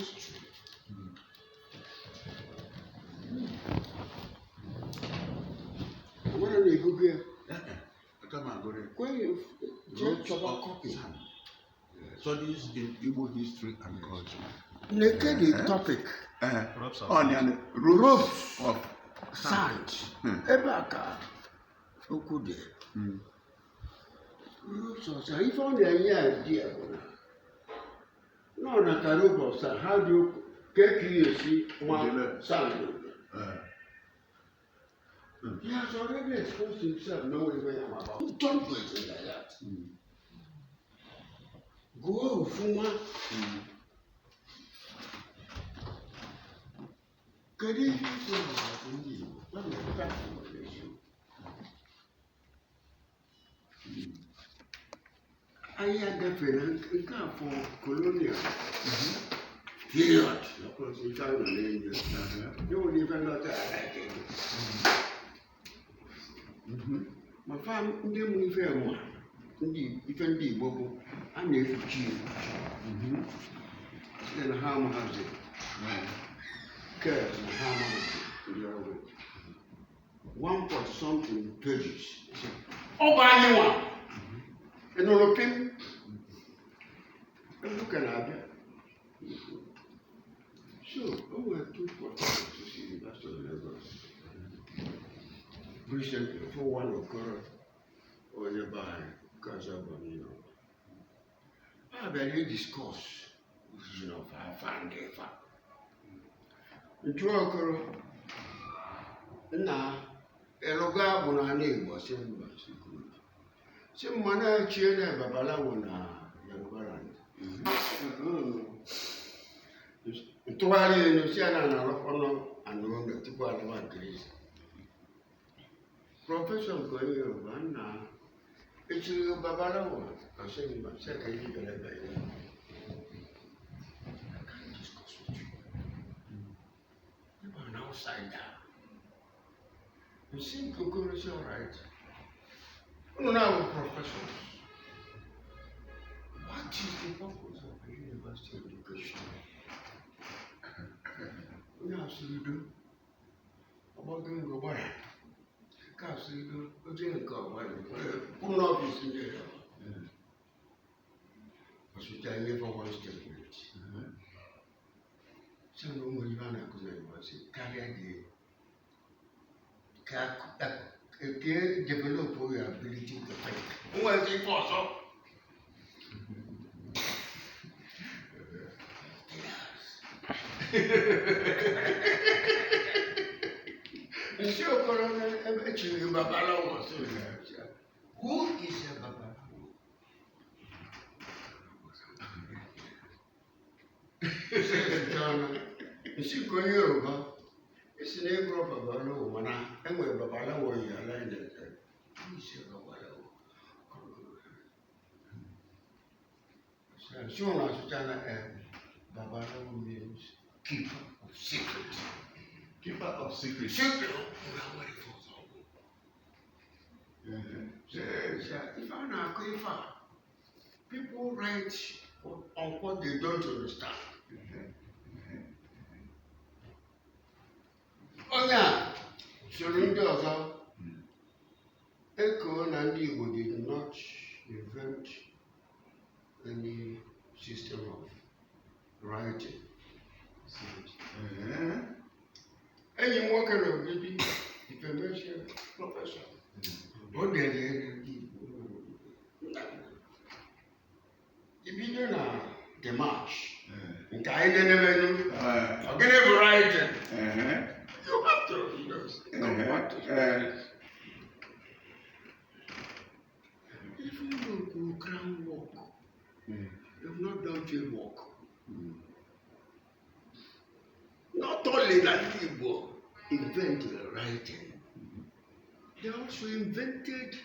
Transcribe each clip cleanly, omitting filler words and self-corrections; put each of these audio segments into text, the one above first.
History. Amara na egugo ya. Aka m agụrụ ya. Kwenye jee Ropes chọba of copy. Sand. Studies in Igbo History and Culture. Neke the topic. Ropes of Ọ ya Ropes of Sand. Ebe a ka okwu dị. Ropes of sand. Ife ọ na-enye idea bụ na nọ na ka rope of sand, how do you ka ka ị esi nwa Jele. sand? He has already exposed himself knowing where I'm about. Don't do it like that. Gụọ ofụma. Kedu ihe isi ọgbara ndị Igbo? Ọ na-ebe a nwere eziokwu. Anyị agafere nke a for colonial period. Ọkụrụsị ife ahụ na-enye. Enwere ife ndị ọcha ala ego. Ma fa ndị mụ ife nwa ndị ife ndị Igbo bụ a na-ekpuchi ekpuchi. Site na ha amaghazi curves na ha amaghazi ndị ọrụ. One point something pages. Ọ bụ anyị nwa. Ị nụrụ pim? Elu ka na-abịa. So, o nwere two professors to University of Lagos. Recently, for one Okoro, onye be anyị, nke ọzọ bụ onye Yoruba. Ha bịara i-discuss origin of afa ndị fa. Ntu Okoro, nna ịlụgo abụ n'ala Igbo si mba si good. Si mma na-echie na babalawo na Yoruba land. Ntụgharị elu si ya na na-arụkọnọ anụ ụlọ tupu alụba nke ezi. Professor nke onye Yoruba nna echiri babalawo ọsị mba sị ka ihe bịara ebe ya. I can't discuss with you. You are an outsider. Nsị nke Okoro sị all right. Unu na-abụ professors. What is the purpose of a university education? Onye asụrụ ọgbago ngo gbara nke asụrụ oje nke ọgbara kwuru n'ọfịs ndị ya ọsụcha ihe for one statement. Sị na ụmụ ife a na-akụzi na university karịa gị ka ka develop your ability to think. Nwere ife ọzọ. Nsị Okoro na ebe echiri babalawo sị who is a babalawo? Nsị ka onye Yoruba esi na ịgụrụ babalawo mana enwere babalawo yi ala who is a babalawo? Nsị ụlọ asụcha na babalawo means keeper of secrets. Keeper of secrets. Secret. Ife a na-akụ ife a, people write on what they don't understand. Onye a soro ndị ọzọ eko na ndị Igbo did not invent any system of writing. Enyi m nwoke na Ogidi, Ifemesie professor, o dere ya na ndị Igbo. Ibido na the march nke anyị na-emenu, ọ gịnị bụ writing? You have to, know what to say. Even though crown work, they've not done field work. Not only that Igbo invented writing, they also invented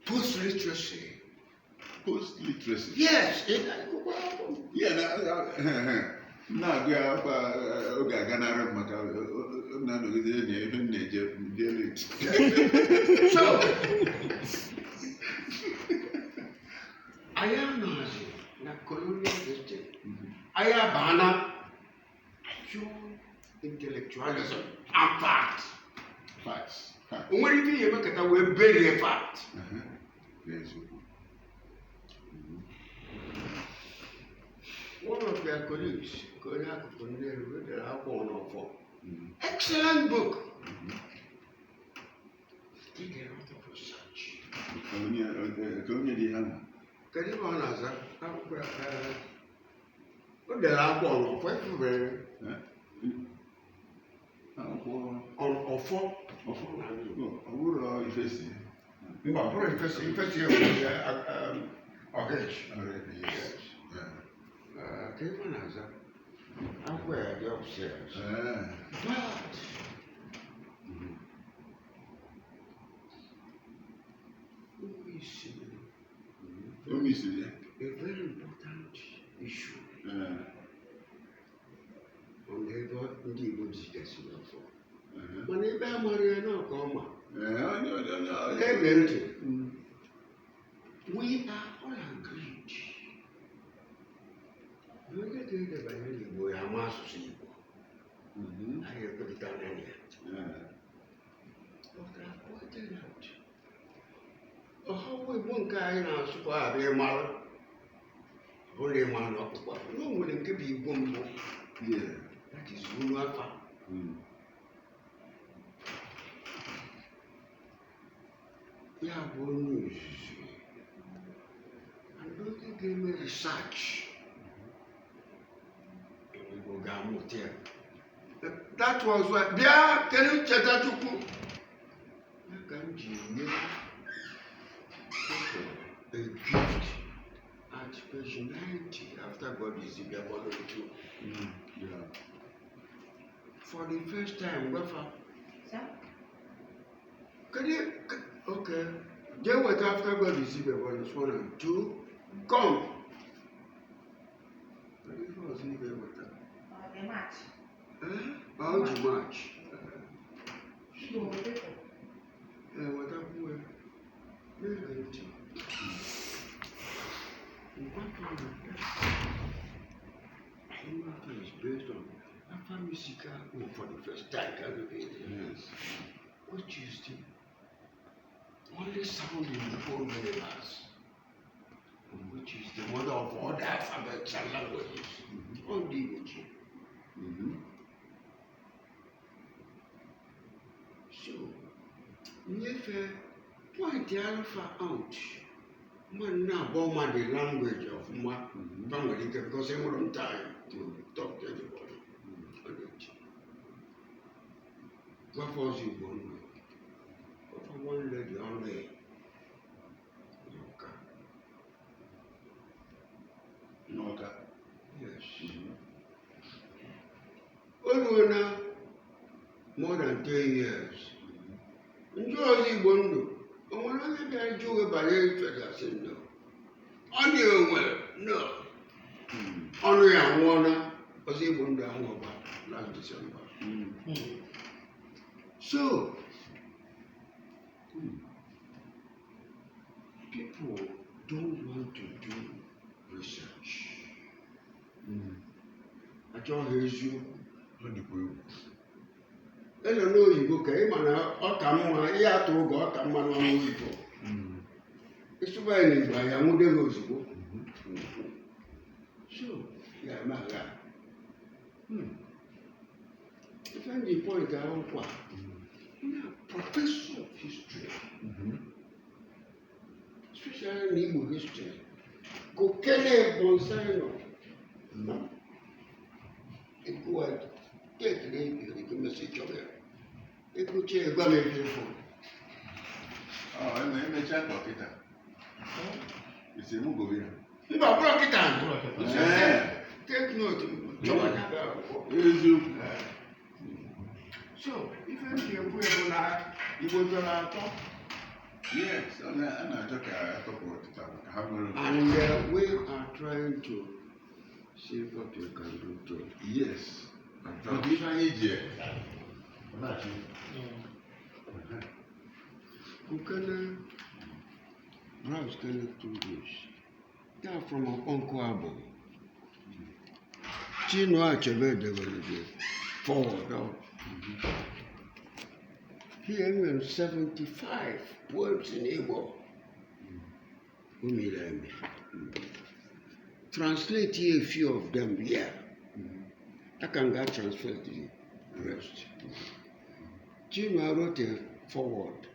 post-literacy. Post-literacy. Yes. Yeah, na-agụ ya akwa oge aganarị m maka m na-anọgide na ebe m na-eje ndị late. So, anyị anọghịzi na colonial system. Anyị abaana pure intellectualism and fact. Facts. Facts. O nwere ike ihe emekata wee berie fact. N'eziokwu. One of their colleagues ka onye akụkụ Nnewi dere akwụkwọ n'ọfọ. Excellent book. Did a lot of research. Ka onye dị ha nọ. Kedu ebe ọ na-aza akwụkwọ ya, o dere akwụkwọ n'ọfọ efubere. Akwụkwọ ọfọ. Ọfọ. Ọ bụrụ ifesi. Mba, ọ bụrụ ifesi, ifesi ewere ya ọhịch. Already, yes. Yeah. Ka ebe ọ na-aza akwụkwọ ya dị upstairs. But who is O misiri ya. a very important issue on ebe ndị Igbo jigasịrị ọfọ, mana ebe a mara ya na ọka ọma. Onye onye onye onye. Ege ntị. We are all agreed na onye ga-ede banyere Igbo ya ama asụsụ Igbo. Anyị ekwurịta naanị ya. But I pointed out, ọhawa Igbo nke anyị na-asụ ka ọ ghara ịmara bụ na ịmara na ọkpụkpa na o nwere nke bụ Igbo mbụ. That is unu afa. Ya bụ onye ozuzu and onye ga-eme research Igbo ga-amụta ya. That was why bịa kedu cheta Chukwu ya ka m ji nye people a gift at page 90 after God is bịa volume 2. For the first time gwafa. Sir? Kedu okay, jee weta after God is bịa volumes 1 and 2. Come, kedu ife ọzọ ị ga-eweta? The match. Eh? Ọ ji march. Igbo people. Ee, wetakwu ya. Na-ege ntị. Nkwatụ na is based on Alpha Musica for the first time which is the only sound in the whole universe, which is the mother of all the alphabets and languages. All the Igbo. So, nyefe point alpha out. Man na-abụ ma the language of ma ba nwere ike because enwere m time to talk to anybody on it. Gwafe ọzọ Igbo ndụ. Gwafe one lady only. N'Ọka. N'Ọka. Yes. O ruo na more than 10 years. Ndị ọzọ Igbo ndụ, o nwere onye bịara jụ gị banyere ife gasị no. Ọ na-enwere no. Ọnụ ya anwụọla, ọzọ Igbo ndụ anwụọba last December. So, people don't want to do research. Achọghị eziokwu. Ọ dịkwa egwu. Elo n'oyibo ka ị ma na ọ ka mma ihe atụ oge ọ ka mma n'ọnụ oyibo. Ịsụba ya n'Igbo anyị anwụde gị ozugbo. So, ya eme agha. Ife m ji point akwụkwọ a, na professor of history, especially in Igbo history, Gokene Bonsai nọ. Ego a tekiri ebiri ka mesi chọrọ ya. Ego chee gwa m ebe ịfụ. Ọ emechaa ka ọkịta. Isi mụ gobe ya. Mba, ọ bụrụ kịta. Ee. Take note, chọwa ya bụ akwụkwọ. Eziokwu. So, ife m ji ekwu bụ na Igbo tọrọ atọ. Yes, a na-achọ ka atọpụ ọtịta maka ha nwere. And we are trying to see what we can do to Yes. Maka ife anyị ji ọ na-achị. Ukene browse Kene 2 days. They are from Ọkpọnkụ Abụ. Chinua Achebe debere the forward of. He nwere 75 poems in Igbo. O mere eme. Translate a few of them here. I can get translate the rest. Chinua wrote a forward.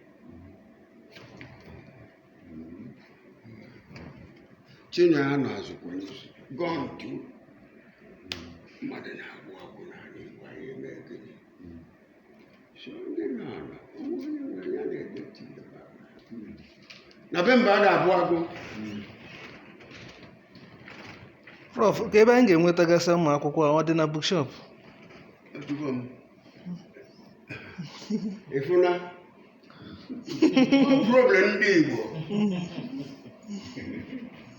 Chinua anọzikwa n'isi. Gone to mmadụ na-agwụ agwụ n'ala Igbo, anyị eme gịnị? So ndị nọ ala, onwe onye nwere ya na-edeti ebe a. Na be mba a na-abụ agụ. Prof, ka ebe anyị ga-enwetagasị ụmụ akwụkwọ a, ọ dị na bookshop? Ejigbo m. Ịfụna problem ndị Igbo.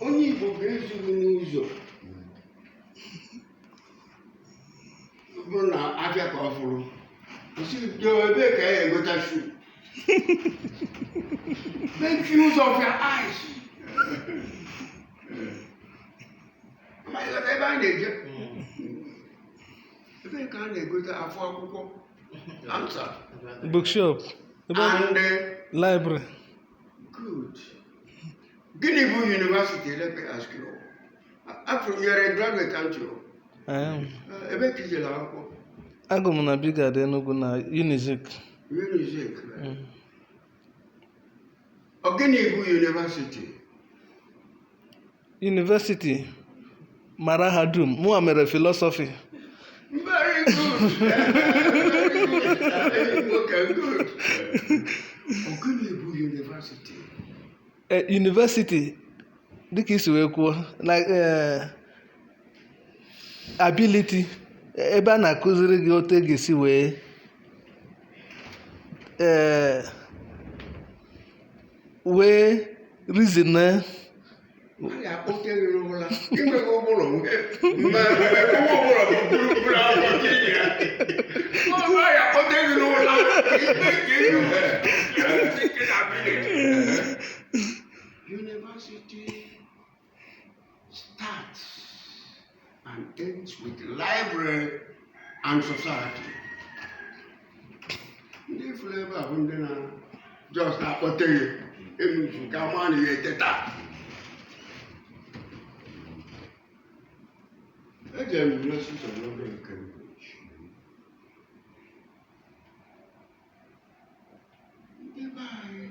Onye Igbo ga-ezughị n'ụzọ bụrụ na afịa ka ọ fụrụ osi ebee ka ya egota shoe. Make use of your eyes. Ma ịghọta ebe a na-eje, ebee ka a na-egote afọ akwụkwọ? Answer. Bookshop ebe And library. Good. Gịnị bụ university? Let me ask you. After you are a graduate, aren't you? I am. Ebe ka ijere akwụkwọ? Agụ m na Bigard Enugu na Unizik. Unizik. Ọ gịnị bụ university? University Mahadum mụa mere philosophy. Very good. Very good. Okay, good. Ọ gịnị bụ university? University, dịka isi wee kwuo, like ability, ebe a na-akụziri gị otu e ga-esi wee reason. A ga-akpọte gị n'ụra inweghị ụbụrụ nwee mgbe ụbụrụ bụ gburugburu afọ gị ya. Ọ ga-akpọte gị n'ụra ikpe ka ị thinking ability. University starts and ends with library and society. Ndị fụrụ ebe a bụ ndị na just na-akpọte gị emuzu ka ma na ya eteta. Ejere m University of London, Cambridge. Ndị be anyị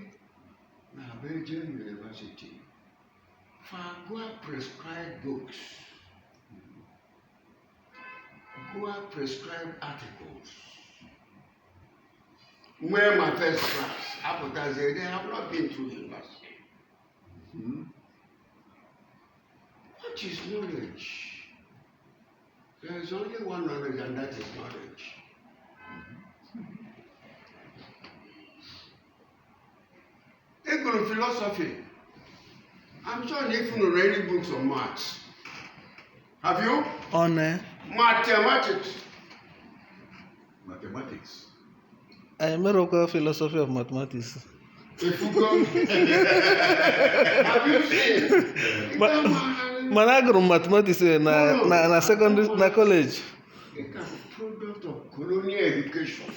na-abụ eje university fa gụọ prescribed books, gụọ prescribed articles, nwee ma first class, apụtazie, they have not been through university. What is knowledge? There is only one knowledge, and that is knowledge. Ị gụrụ philosophy. I'm sure if you know any books on maths. Have you? Ọ na Mathematics. Mathematics. Anyị merụkwa philosophy of mathematics. Ifugo. Have you seen? Mana agụrụ m mathematics na secondary na college. It's a product of colonial education.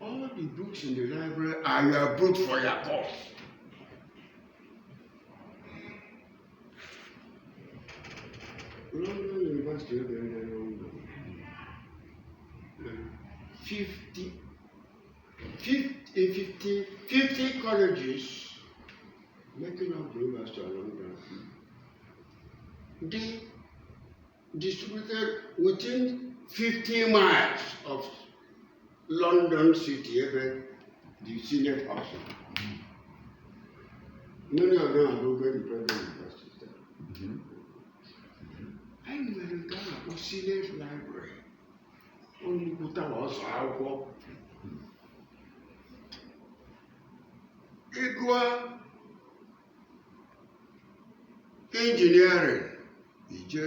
All the books in the library are your books for your course. London University of London. 50, 50, 50, 50 colleges making up the University of London. They distributed within 50 miles of London City, ebe the Senate House. Many of them are going to private universities there. Anyị nwere nke a na-akpọ Senate Library. Ọ nnukwu tower ọsọ akwụkwọ. Ịgụọ engineering, ije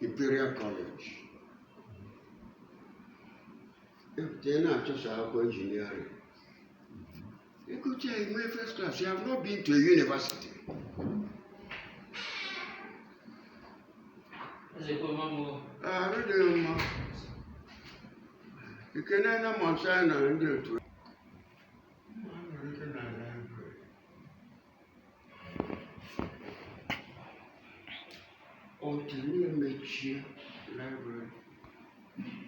Imperial College. Epụta ị na-achọsa akwụkwọ engineering. Ịgụcha, enwee first class, you have not been to a university. Arụ dị mma. Ekene na mọsa na ndị otu. Ndị na library. Otu na-emechie library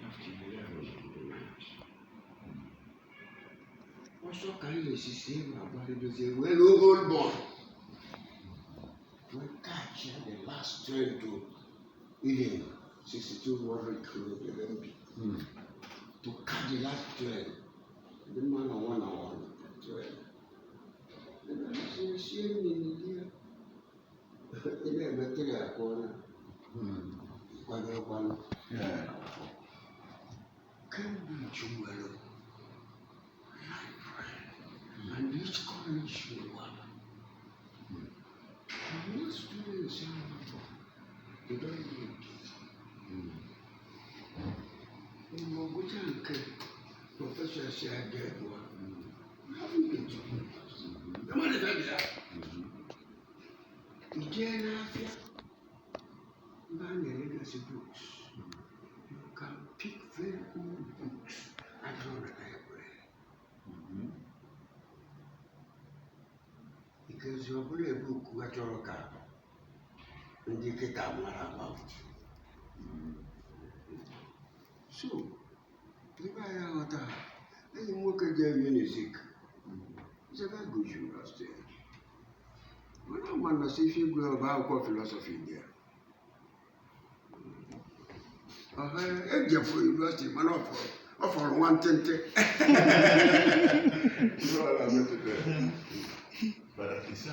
after 11 in the night. Ọsọ ka anyị esisi ma gbalidozie wee ruo Holborn. We catch the last train to Ealing, 62 Warwick Road, MB. To catch the last train. The man on 1 hour on the train. And I say, see me here. Ị na-emetụrụ ya ka ọ na kwado kwado. Cambridge nwere library and each college nwere. Most students ahụ, they don't read. Mgbe ọgụcha nke professor si aga egwu a, you haven't been to university. Mmadụ ga ya. I jee n'afịa ebe a na-eregasị books, you can pick very old books and run the library. Because ọ bụla book a chọrọ ka ndị kịta mara about. So, ebe anyị aghọta, enyi m nwoke jee Unizik. It's a very good university. Mana ama na sị ife igwe ọba akwụkwọ philosophy dị ya. Ọha ejefu university mana ọ fọrọ nwantịntị. You know what I'm going to do? But at least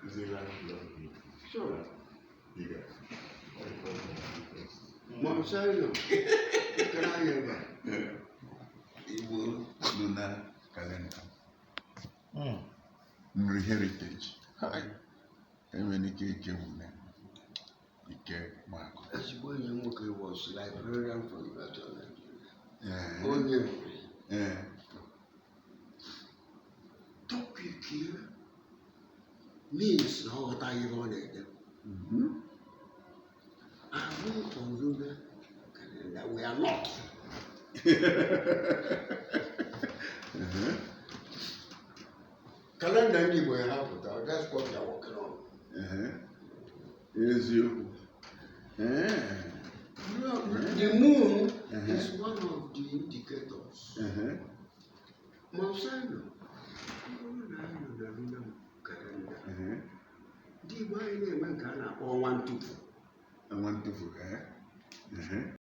is a lifelong So, you guys. What you call it? Mount Sinai, ekere anyị ebe a. Igbo lunar calendar. Nri heritage. Hai. Enwere ike ike nwune. Ike makụ. Ezigbo enyi m nwoke was librarian for University of Nigeria. Ee. Onye Nri. Ee. Topic ya means na ọ ghọtaghị ihe ọ na-ede. Are we on lunar calendar? We are not. Kalenda ndị Igbo ya hapụta, that's what we are working on. Ee. Eziokwu. Ee. The moon is one of the indicators. Ee. Mount Sinai, ọ bụrụ na anyị nọ na lunar calendar, Ee. ndị Igbo anyị na-eme nke a na-akpọ ọnwa ntụfu. Ọnwa ntụfu. Ee. Ee.